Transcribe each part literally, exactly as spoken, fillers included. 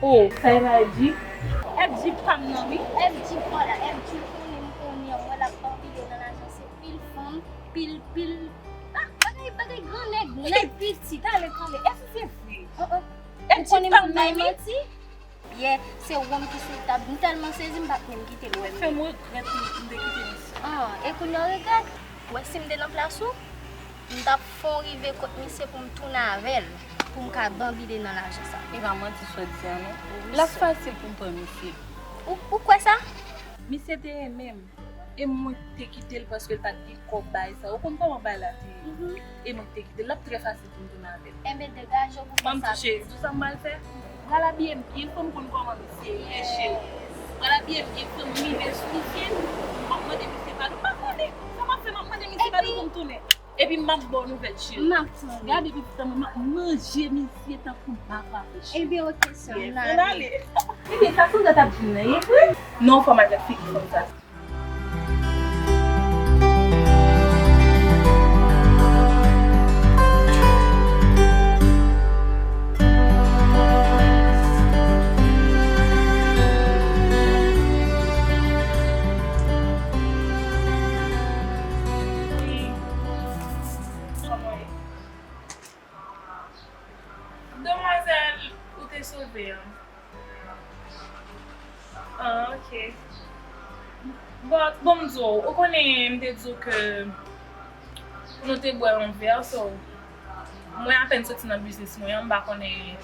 Oh, sa e pa F G? F G pa m nan, wi. F G pa la, F G konnen m konnen, mwen l ap ban videyo nan lajan, se pil fanm, pil, pil. Ah, bagay, bagay gran nèg, nèg piti, tande, tande. Èske se vre? Oh, oh. F G pa m nan, wi. Yè, se wonm ki sou tab. M tèlman sezi, m pa t menm kite l wè m. Fè m regrèt m, m te kite misye. Ah, e kounye a w regrèt? Ou wè si m te nan plas ou, m t ap fè w rive kot misye pou m tounen avè l, pou m ka banbile nan lajan sa. E pa manti sa w di a non. L ap fasil pou m pran misye. Ou, ou kwè sa? Misye te renmen m. E mwen ki te kite l paske l pa t gen kòb bay sa. Ou konn kòman bagay la te ye. E mwen ki te kite l. L ap trè fasil pou m tounen avè l. Enben, degaje w pou fè sa. Manm touche, tout sa m pral fè, m pral abiye m byen, fò m konn kòman misye ye, cheri. M pral abiye m byen, fò m rive sou misye. M ap mande misye padon. M pa konnen sa m ap fè, m ap mande misye padon pou m tounen. Epi m ap ba w nouvèl, cheri. M ap tann. Gade pitit an mwen, m ap manje misye tankou m pa frape, cheri. Ebyen, oke, sè m, n ale. Ebyen, sa Sandra t ap di m nan, e vre? Non, fò m al met figi fanm sa. Wi. Kòman w ye? Demwazèl, ou te sove an. Ah, ok. But, bon, m di w, ou konnen m te di w ke nou te bwè yon vè, so, mwen apèn soti nan biznis mwen an, m pa konnen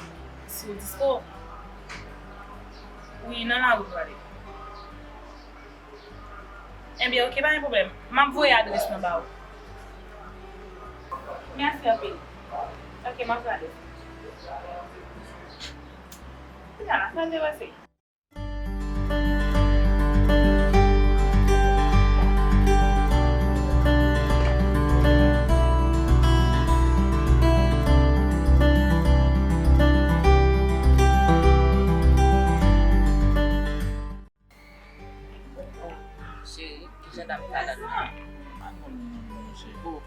si w dispo. Wi, nan lari m prale. Ebyen, ok, pa gen pwoblèm. M ap voye adrès lan ba ou. Mèsi anpil. Ok, m ap voye adrès lan. Kounye a la, sa te pase. Oh, cheri, kijan dam sa la? M pa konn non, cheri. Oh,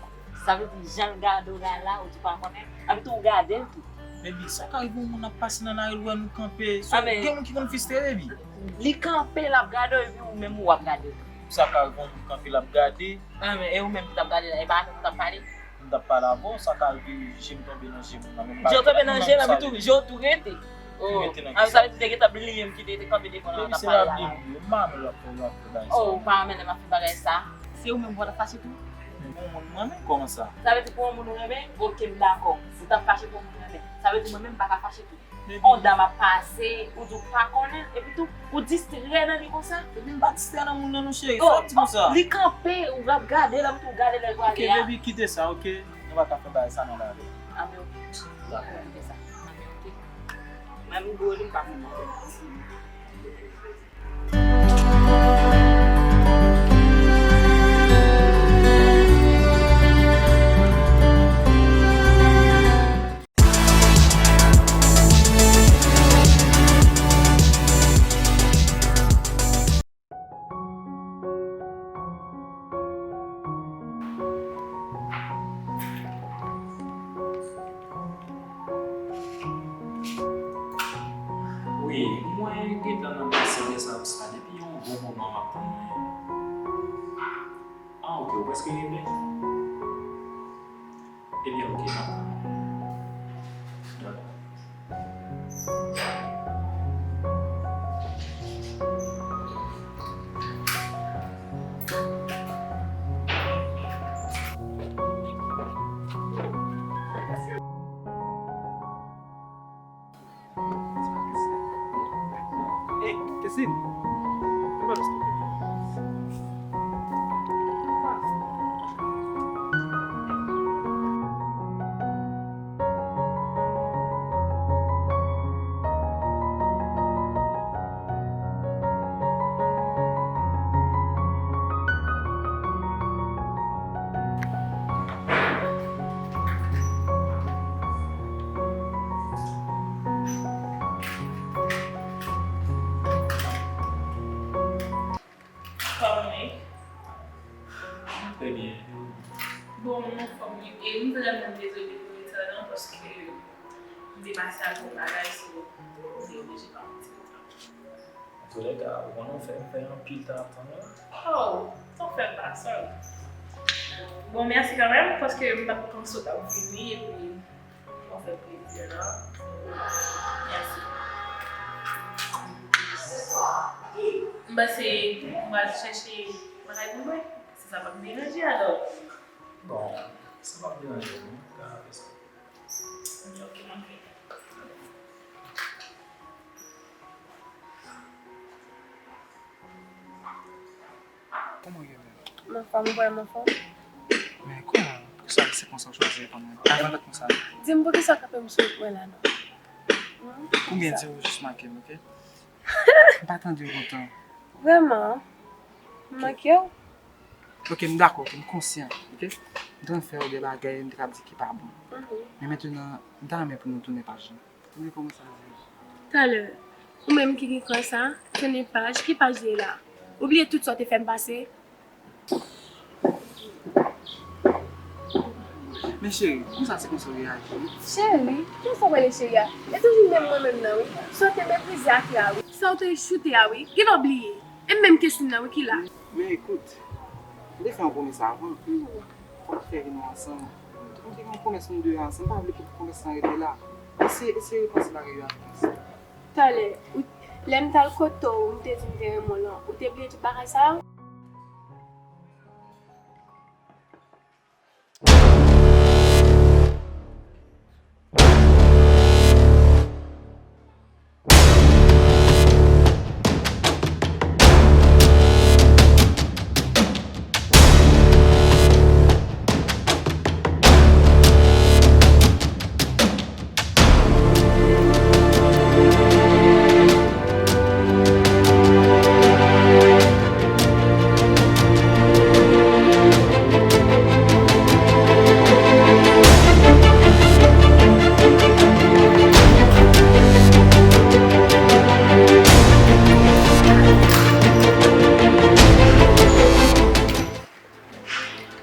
sa vle di jan l gade w la, ou di w pa konnen? Epi tou ou gade l tou. Baby, sa ka rive yon moun ap pase nan lari, l wè nou kanpe. So, gen moun ki konn fistre, baby. Li kanpe, l ap gade w, epi ou menm ou ap gade l tou. Sa ka rive yon moun kanpe, l ap gade. Ah, men, e ou menm ki t ap gade la, e pa avè m ou t ap pale? M t ap pale avè w, sa ka rive je m tonbe nan je moun nan, men m pa... Je w tonbe nan je l, epi tou, je w tou rete. Oh, ah, sa vle di te gentan bliye m ki te, te kanpe devan l an, t ap pale la. Baby, se pa bliye m bliye, m pa renmen lè w ap fè, lè w ap fè bagay sa. Oh, ou pa renmen lè m ap fè bagay sa? Se ou menm ou pa t ap fache tou? Pou yon moun m renmen, kòman sa? Sa vle di pou yon moun ou renmen? Ok, m dakò. Ou t ap fache pou yon moun ou renmen. Sa vle di mwen menm m pa ka fache tou. On dam ap pase, ou di w pa konnen, epi tou, ou distrè nan li konsa? Epi m pa distrè nan moun nan non, cheri, sa w ap di konsa? Li kanpe, ou ap gade l, epi tou w gade lè l prale a. Ok, baby, kite sa, ok? Nou pa ka fè bagay sa nan lari. Anben, ok. Dakò. Kite sa. Anben, ok. Mwen, m dwe li, m pa konn. Wi, mwen gentan nan messenger sa, sa depi yon bon moman m ap tann mwen. Ah, ok, ou prèske rive? Ebyen, ok, m ap tann ou. Dòt. Ey, Kesline! Fè m pa plis kanpe. Kòman w ye? Trè byen. Bon, m anfòm wi. E m vrèman dezole pou retard lan, paske m Depase ak yon bagay, so, ou te oblije pa fè ti bout tan. Antouka, ou konnen w fè m fè anpil tan ap tann la. Oh, sa w fè m pa, sorry. Bon, mèsi kanmenm, paske m pa t panse w t ap vini, epi w fè plezi la. Mèsi. M panse m pral chèche bagay pou mwen. Si sa p ap deranje, alò. Bon, sa p ap deranje, non. Ka fè sa. Ok, ok. Kòman w ye menm? M anfòm, ou kwè m anfòm? Men kòman? Poukisa se konsa w chwazi reponn mwen? Pa gen lòt konsa. Di m poukisa w kanpe m sou wout mwen la non? Hmm? Konbyen di w jis make m, ok? M pa tande w lontan. Vrèman? M manke w? Ok, m dakò, ok, m konsyan, ok? M t ann fè w de bagay, m te kab di ki pa bon. Mhm. Men mentnan, m ta renmen pou nou tounen paj lan. Ou vle kòmanse a zewo. Talè, ou menm ki gen kò sa, tounen paj, ki paj li ye la? Ou bliye tout sa w te fè m pase? Men cheri, poukisa se konsa w reyaji, wi? Cheri? Kiyès w rele cheri a? E toujou menm mwen menm nan, wi. Sa w te meprize Akira, wi. Sa w te choute a, wi. Genlè w bliye. E menm Kesline nan, wi, ki la. Men ekout, m te fè yon pwomès avan. Fòk nou fè vi nou ansanm. Nou te gen yon pwomès nou de ansanm, m pa vle pou pwomès lan rete la. Eseye, eseye repanse bagay yo avèk mwen. Talè, ou, lè m t al kote w, m te di m te renmen w lan, ou te bliye tout bagay sa yo?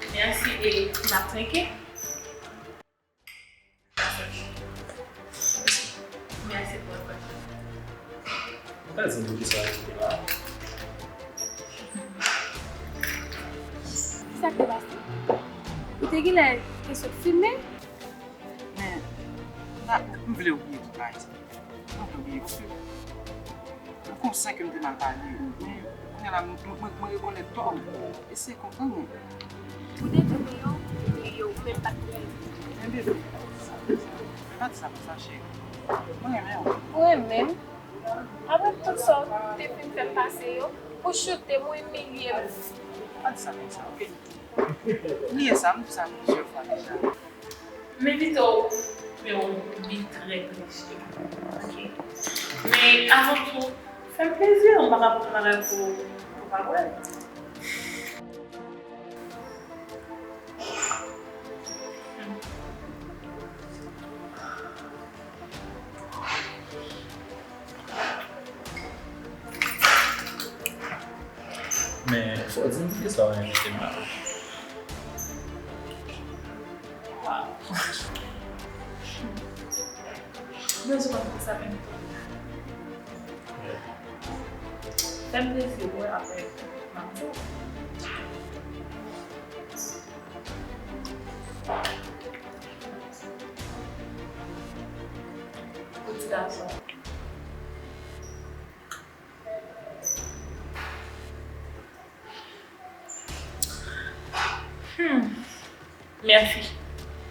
Mèsi e m ap trinke. Mèsi pou refreshman. Ou ka di m poukisa w rete la? Kisa k te pase? Ou te genlè te sot filme? Men, m vle w bliye tout bagay sa. M vle w bliye, paske m konsyan ke m te mal pale, men kounye a la, m, m, mwen, mwen rekonèt tò m. Eseye konprann mwen. Ou te tou bliye w, bliye w, ou menm pa t bliye. Men bebe, pa di sa konsa. Men pa di sa konsa, cheri. Mwen renmen w. Ou renmen m? Apre tout sa w te fin fè m pase yo, ou choute m, ou imilye m. Pa di sa konsa, ok? Bliye sa, m di sa plizyè fwa deja. Men pito, men yon bi trè trè chè. Ok. Men avan tou, fè m plezi, m pa ka pran bagay pou, pou pa wè. Men, fò w di m poukisa w envite m la. Waw. Mwen sou konn konsa menm tou. Fè m plezi, wi, apre m ap di w. Ou ti gason. Hmm. Mèsi.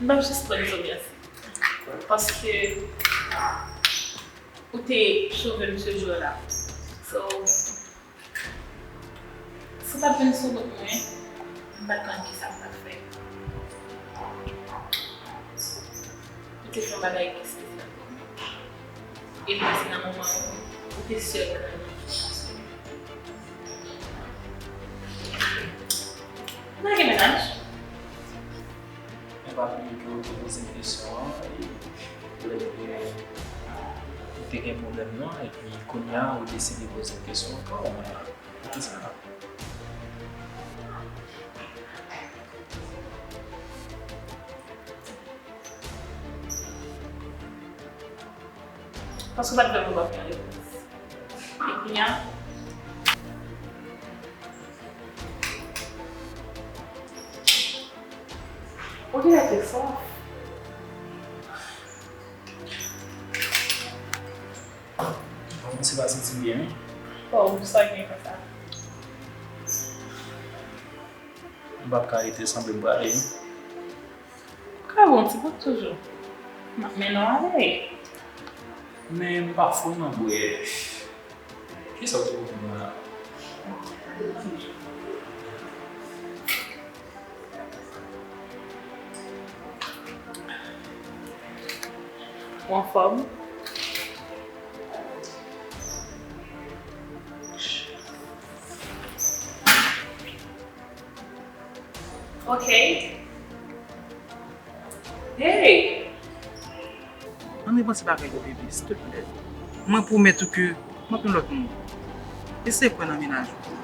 M p ap sispann di w mèsi. Paske ou te sove m se jou la. So, si w pa t vin sou wout mwen, m pa t konn kisa m t ap fè. Ou te fè yon bagay ki espesyal pou mwen. E m panse nan moman an, ou te sèl granmoun ki te sove m. Ou pa gen mennaj? Men pa bliye ke ou te poze m kesyon an, e lè ke ou te gen pwoblèm nan, epi kounye a ou deside poze m kesyon ankò, mwen la. Poukisa? Paske w pa t vle mwen ba w yon repons. E kounye a? Ou genlè te sòf. Mwen kòmanse pa santi m byen, wi. Bon, sa gen konsa. M p ap ka rete, sanble m prale, wi. Ka bon, ti bout toujou. M ap mennen w ale. Men m pa vrèman bwè. Kisa w te konprann la? Ou anfòm? Ok. Hey! Ann repanse bagay yo, baby, silteplè. Mwen pwomèt ou ke m ap yon lòt moun. Eseye kwè nan mennaj ou.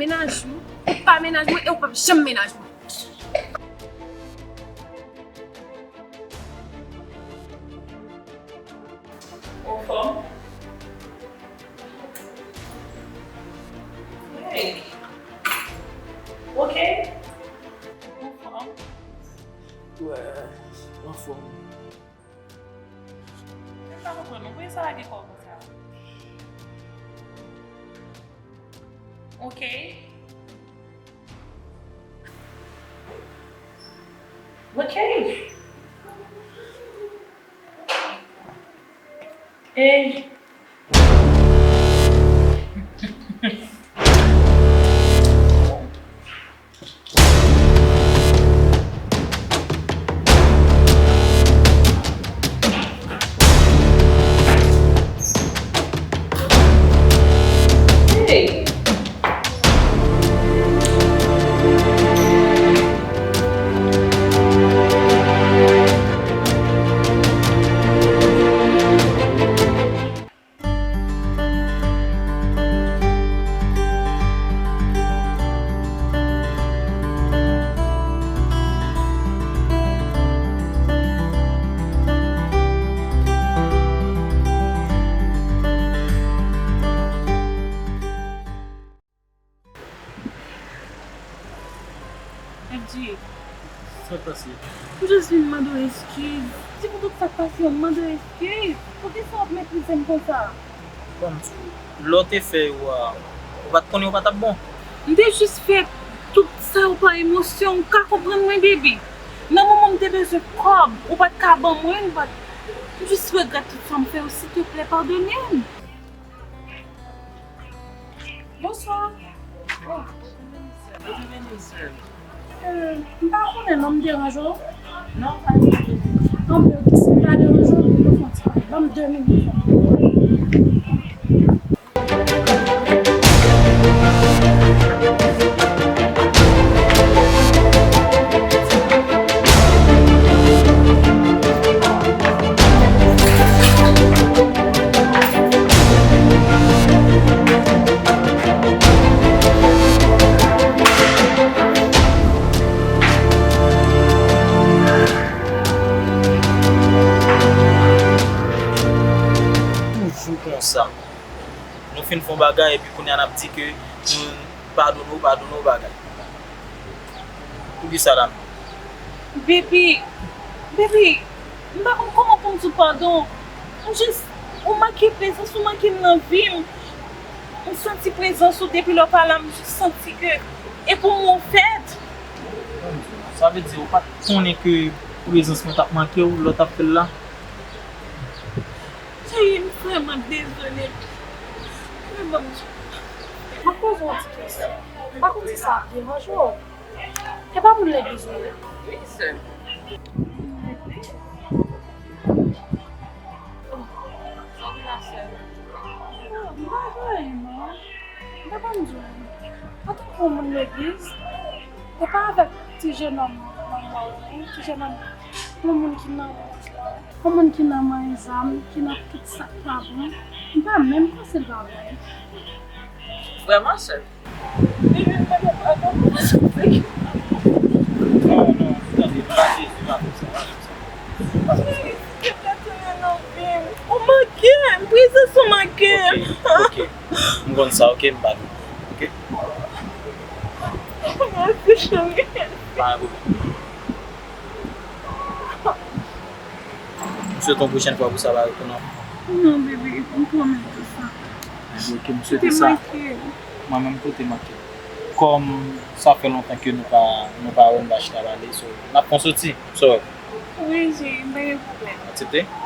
Mennaj ou? Ou pa mennaj mwen e ou p ap janm mennaj mwen. Ou anfòm? Hey. Ok. Ou anfòm? Wè, m anfòm. Mwen pa konprann, ou kòmanse lage kò w konsa. Ok. Ok. E Adye. Sa k pase? M jis vin mande w eskiz. Di m tout sa k pase, m mande w eskiz. Poukisa w ap meprize m konsa? Ban m di w, lè w te fè yo a, ou pa t konnen yo pa t ap bon? M te jis fè tout sa yo pa emosyon, ou ka konprann mwen, baby. Nan moman m te bezwen kòb, ou pa t ka ban mwen, m pa t, m jis regrèt tout sa m fè yo, silteplè, padone m. Bonswa. Oh, bienvenue, sir. Euh, m pa konnen non, m deranje w? Non, pa deranje. Anben, ok, si m pa deranje w, nou fè yon ti pale. Ban m de minit. Toujou konsa. Nou fin fè yon bagay epi kounye a n ap di ke nou padone w, padone w bagay. Poukisa la menm? Baby, baby, m pa konn kòman pou m di w padon. M jis, ou manke prezans, ou manke m nan vi m. M santi prezans ou depi lè w pa la, m jis santi ke e pou mwen w fèt. Sa vle di ou pa t konnen ke prezans mwen t ap manke w lè w t ap fè l la? Cheri, m vrèman dezole. Men ban m di w. M ap poze w yon ti kesyon. M pa konn si sa ap deranje w. E pa moun legliz ou ye? Wi, sè. Oh, sa gen la, sè. Oh, m pa vle non. M pa konn di w. Antanke yon moun legliz, e pa avèk ti jenòm nan mwen, ti jenòm, yon moun ki nan, yon moun ki nan manyen zam, ki nan tout sa k pa bon, m pa menm panse l pa bon. Vrèman, sè? Wi, wi, m mande padon pou sa. Non, non, tande, pa Jezi, pa fè sa, pa fè sa. Wi, te fè tounen nan vi m. Ou manke m. Prezans ou manke m. Ok, ok. M konn sa, ok, m pa vin. Ok? Mèsi, cheri. Pa gen pwoblèm. M swete yon pwochèn fwa pou sa pa retounen ankò. Non, bebe, m pwomèt ou sa. Ok, m swete sa. Ou te manke m. Mwen menm tou, ou te manke m. Kòm sa fè lontan ke nou pa, nou pa wè, nou pa chita pale, so, n ap fè yon soti, so. Wi, cheri, m pa gen pwoblèm. Aksepte? Ya.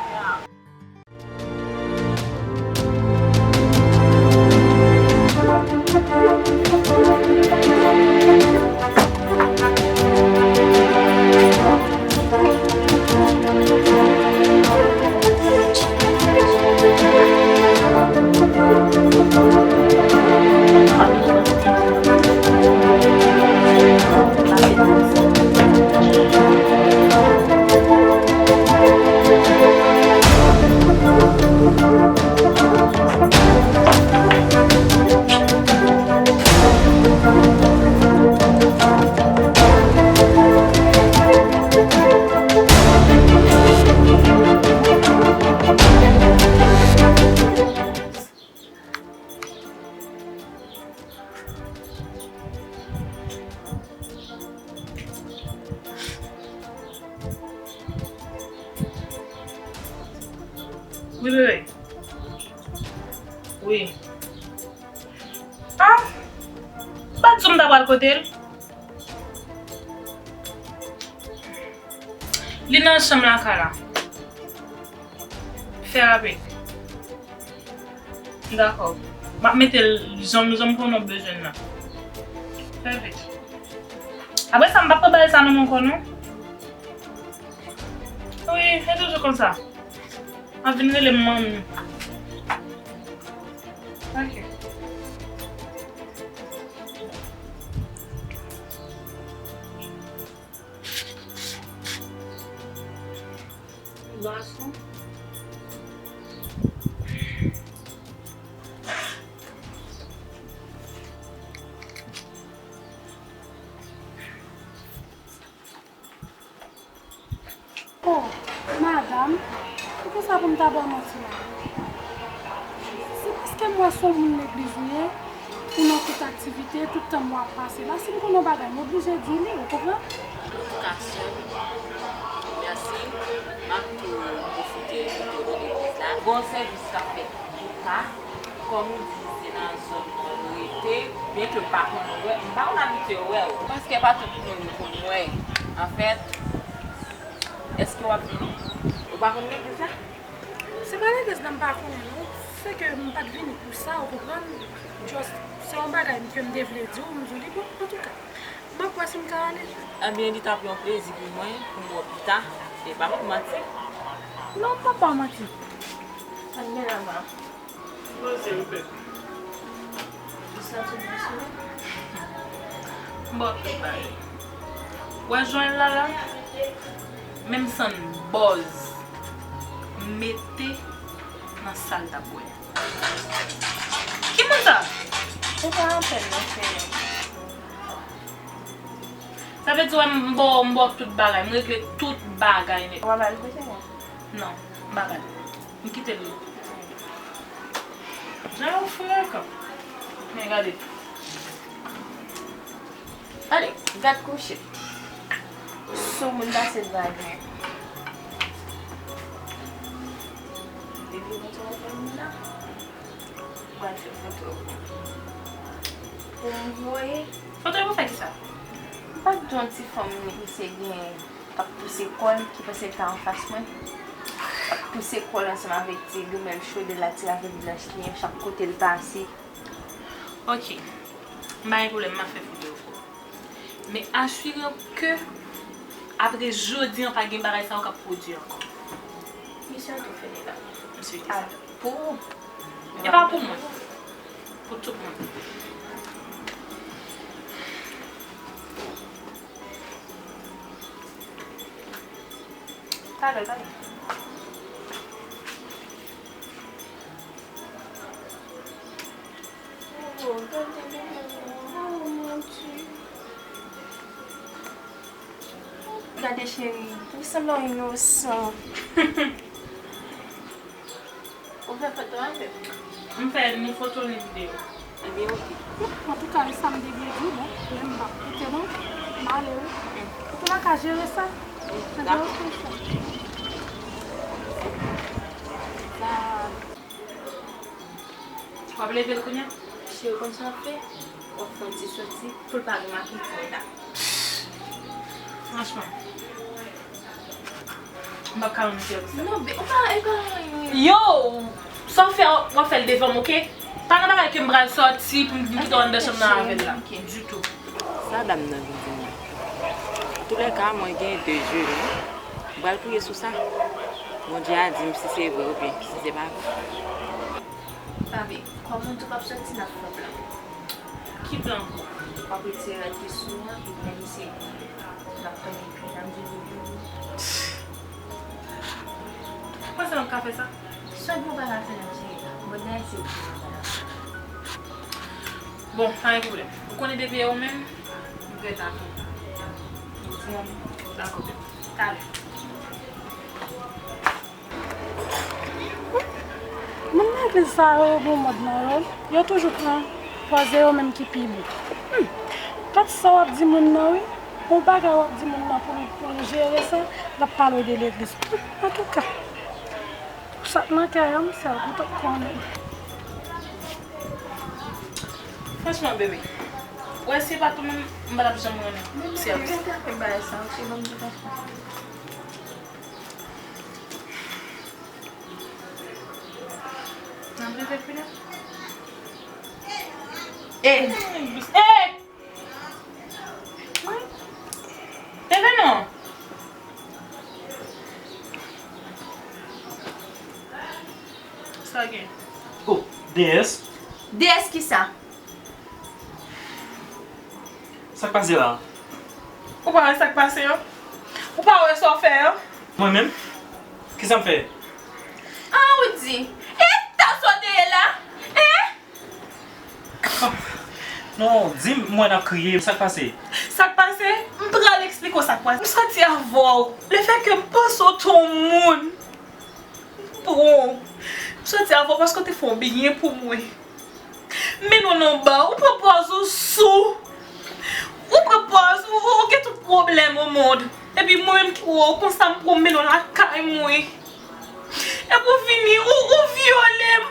Wi, bebe. Wi. Ah! Ou pa t di w m ta pral kote l? Li nan chanm lakay la. Fè rapid. Dakò. M ap mete l jan, jan m konnen w bezwen l la. Fè vit. Apre sa, m p ap pran bagay sa nan men w ankò, non. Wi, e toujou konsa. M ap vin rele m manmi. Ok. Gason. Oh, madanm, poukisa pou m ta ba w manti la? Se paske m wè se yon moun legliz ou ye, ou nan tout aktivite, tout tan m w ap pase la, si m konnen yon bagay, m oblije di li, ou konprann? Antouka, sè m, mèsi. M ap tou pwofite pou te rele legliz la. Gon sèvis k ap fèt Antouka, kòm ou di, se nan zòn mwen rete, byenke m pa konn wè, m pa konn abitye wè w. Paske pa tout moun m konn wè. Anfèt, èske w ap vini? Ou pa konn legliz la? Se pa legliz la m pa konnen, non. Se ke m pa t vini pou sa, ou konprann? Just, se yon bagay ke m te vle di w, m di w li bon, antouka. M ap wè si m ka ale. Ebyen, li t ap yon plezi pou mwen, pou m wè w pita. E pa pou manti. Non, m p ap ba w manti. Sa k gen la, ma? Poze w, bebe. Ou santi w byen sou mwen? M ba w tout bagay. Wè jwèn la la? Menm sann bòz. Mete nan sa l t ap bwè. Ki moun sa? Se pa anpèn non, cheri. Sa vle di wè m ba w, m ba w tout bagay, m regle tout bagay nèt. Ou pa ba l kouche non? Non, m pa ba l. M kite l. Jan yo frekan. Men gade. Ale, gad kouche. Sou moun pase l pa gen. Depi w konn sa w fè moun nan, ou pral fè foto pou m voye. Foto pou fè kisa? M pa t di yon ti fanm ki se gen k ap pouse kò l, ki panse l ka anfas mwen. K ap pouse kò l ansanm avèk ti goumèl cho de la, ti ravèt blanch li an, chak kote l pase. Ok. M pa gen pwoblèm, m ap fè foto yo pou ou. Men asire w ke apre jodi an, pa gen bagay sa yo k ap pwodui ankò. Misyon tou fini la. M swete sa. Pou ou. E pa pou mwen. Pou tout moun. Talè, talè. Oh, gade bebe m nan, oh, mon Dieu. Gade cheri, li sanble yon inosan. Ou fè foto avè m? M fè ni foto ni videyo. Ebyen, oke. Antouka, e sa m te vle di w, bon, men m p ap koute non. M ale wi. Ou te la ka jere sa? Dakò. Sa. W ap leve l kounye a? Cheri, w konn sa w ap fè? W ap fè yon ti soti pou l pa gen makiy pou l la. Franchman, m p ap ka renmen fè w sa. Non, be, ou pa, e pa anyen. Yo! Sa w fè, w ap fè l devan m, oke? Pa nan bagay ke m pral sòti pou m kite w anndan chanm nan avè l la. Ditou. Sa dam nan vin di mwen? Antoulèka, mwen gen de je, wi. M pral priye sou sa. Bondye a di m si se vre oubyen si se pa vre. Babe, kòman tou p ap sòti n ap fè plan? Ki plan ankò? W ap retire rad ki sou ou an, epi lè misye vini, n ap tonbe epi n ap di l. Ou panse n ap ka fè sa? Sa nou pa ka fè nan jere la. Mwen nan se ou ki pa ka fè. Bon, pa gen pwoblèm. Ou konnen depi e ou menm, m prèt a tout. Ou di mwen, dakò, baby. Talè. Moun legliz sa yo, yo gen mòd nan yo. Yo toujou pran pòz yo menm ki pi bon. Hmm. Gad sa w ap di moun nan, wi. Yon bagay w ap di moun nan pou l, pou l jere sa, l ap pale w de legliz. Hmm. Antouka, sa k nan kè a, m sèl ou t ap konnen. Franchman, bebe, w wè si se pa t ou menm, m pa t ap janm renmen sèvis. Mwen, mwen, mwen te ap fè bagay sa, ok, ban m di konsa. Nan vle fè pi la? Eh! Eh! Leve non! Sa gen? Oh, deyès. Deyès kisa? Sa k pase la? Ou pa wè sa k pase an? Ou pa wè sa w fè an? Mwen menm? Kisa m fè? Ah, ou di? E ta sa w te ye la? Hein? Non, di m, m wè n ap kriye, sa k pase? Sa k pase? M pral eksplike w sa k pase. M sòti avè w. Lefètke m panse w te yon moun. Bon, m sòti avè w paske w te fè yon byen pou mwen. Men non, non, ba, ou pran pòz ou sou. Ou pran pòz ou, ou, ou gen tout pwoblèm o mond. Epi mwen menm ki wè w konsa, m pran men non lakay mwen. Epi w vini, ou, ou vyole m.